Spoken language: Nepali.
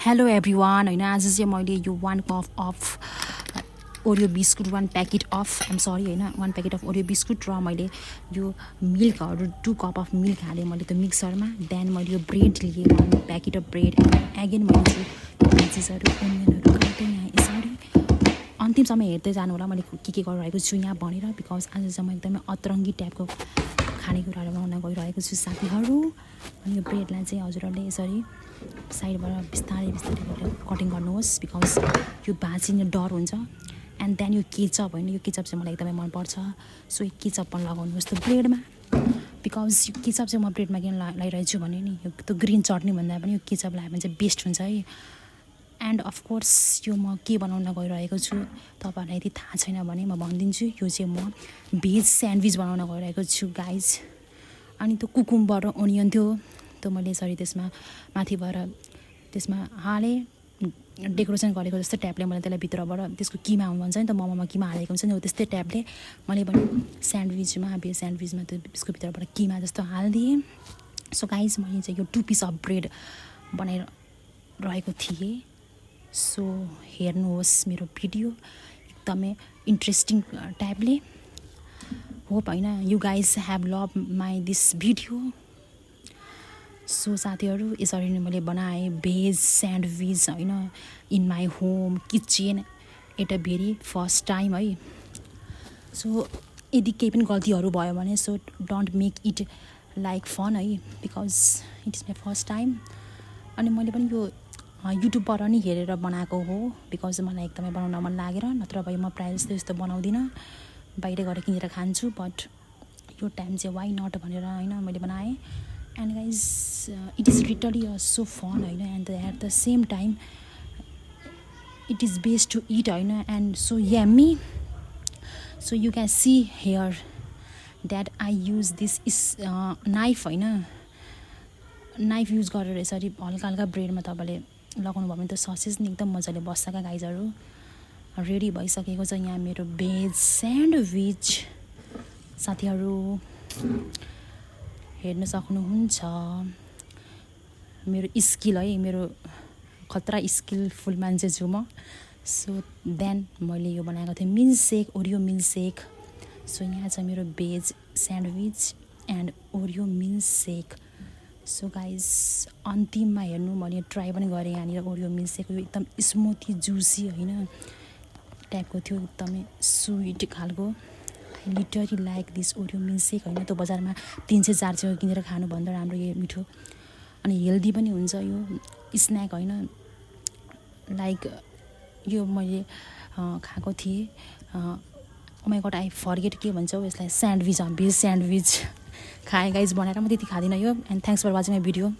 हेलो एभ्रिवान होइन आज चाहिँ मैले यो 1 कप अफ ओरियो biscuit 1 packet of I'm sorry होइन 1 प्याकेट अफ ओरियो बिस्कुट र मैले यो मिल्कहरू 2 कप अफ मिल्क हालेँ मैले त्यो मिक्सरमा देन मैले यो ब्रेड लिएँ 1 प्याकेट अफ ब्रेड एगेन मैले चाहिँ भेजिसहरू ओनियनहरू काटेँ यहाँ यसरी अन्तिमसम्म हेर्दै जानु होला मैले के गरिरहेको छु यहाँ भनेर बिकज आज चाहिँ म एकदमै अतरङ्गी टाइपको खानेकुराहरू बनाउन गइरहेको छु साथीहरू अनि यो ब्रेडलाई चाहिँ हजुरहरूले यसरी साइडबाट बिस्तारै बिस्तारै गरेर कटिङ गर्नुहोस् बिकज यो भाँचिने डर हुन्छ एन्ड देन यो केचप होइन यो केचप चाहिँ मलाई एकदमै मनपर्छ सो यो केचप पनि लगाउनुहोस् त्यो ब्रेडमा बिकज यो केचप चाहिँ म ब्रेडमा किन लगाइरहेको छु भने नि यो त्यो ग्रिन चटनी भन्दा पनि यो केचप लगायो भने चाहिँ बेस्ट हुन्छ है एन्ड अफकोर्स यो म के बनाउन गइरहेको छु तपाईँहरूलाई यदि थाहा छैन भने म भनिदिन्छु यो चाहिँ म भेज स्यान्डविच बनाउन गइरहेको छु गाइज अनि त्यो कुकुम्बर ओनियन थियो त्यो मैले यसरी त्यसमा माथिबाट त्यसमा हालेँ डेकोरेसन गरेको जस्तो ट्यापले मैले त्यसलाई भित्रबाट त्यसको किमा भन्छ नि त मोमोमा किमा हालेको हुन्छ नि हो त्यस्तै ट्यापले मैले पनि स्यान्डविचमा भेज स्यान्डविचमा त्यो त्यसको भित्रबाट किमा जस्तो हालिदिएँ सो गाइज मैले चाहिँ यो 2 पिस अफ ब्रेड बनाइरहेको थिएँ सो हेर्नुहोस् मेरो भिडियो एकदमै इन्ट्रेस्टिङ टाइपले होप होइन you guys have love my this video so साथीहरू यसरी नै मैले बनाएँ भेज स्यान्डविच होइन in my home kitchen at a very first time है सो यदि केही पनि गल्तीहरू भयो भने so don't make it like fun है because it is my first time अनि मैले पनि यो युट्युबबाट नि हेरेर बनाएको हो बिकज मलाई एकदमै बनाउन मन लागेर नत्र भए म प्रायः जस्तो यस्तो बनाउँदिनँ बाहिर गएर किनेर खान्छु बट यो टाइम चाहिँ वाइ नट भनेर होइन मैले बनाएँ and guys it is literally so fun होइन and at the same time it is best to eat होइन and so yummy so you can see here that I use this is knife होइन नाइफ युज गरेर यसरी हल्का हल्का ब्रेडमा तपाईँले लगाउनु भयो भने त ससेज नि एकदम मजाले बस्छ क्या गाइजहरू रेडी भइसकेको छ यहाँ मेरो भेज स्यान्डविच साथीहरू हेर्न सक्नुहुन्छ मेरो स्किल है मेरो खतरा स्किलफुल मान्छे छु म सो देन मैले यो बनाएको थिएँ मिल्क सेक ओरियो मिल्क सेक सो यहाँ छ मेरो भेज स्यान्डविच एन्ड ओरियो मिल्क सेक सो गाइज अन्तिममा हेर्नु मैले ट्राई पनि गरेँ यहाँनिर ओरियो मिल्क सेक यो एकदम स्मुथी जुसी होइन टाइपको थियो एकदमै स्विट खालको आई लिटरली लाइक दिस ओरियो मिल्क सेक होइन त्यो बजारमा 300-400 किनेर खानुभन्दा राम्रो यो मिठो अनि हेल्दी पनि हुन्छ यो स्न्याक होइन लाइक यो मैले खाएको थिएँ माई गॉड आई फर्गेट के भन्छ हौ यसलाई स्यान्डविच भेज स्यान्डविच खाएँ गाइज बनाएर म त्यति खाँदिनँ यो and thanks for watching my video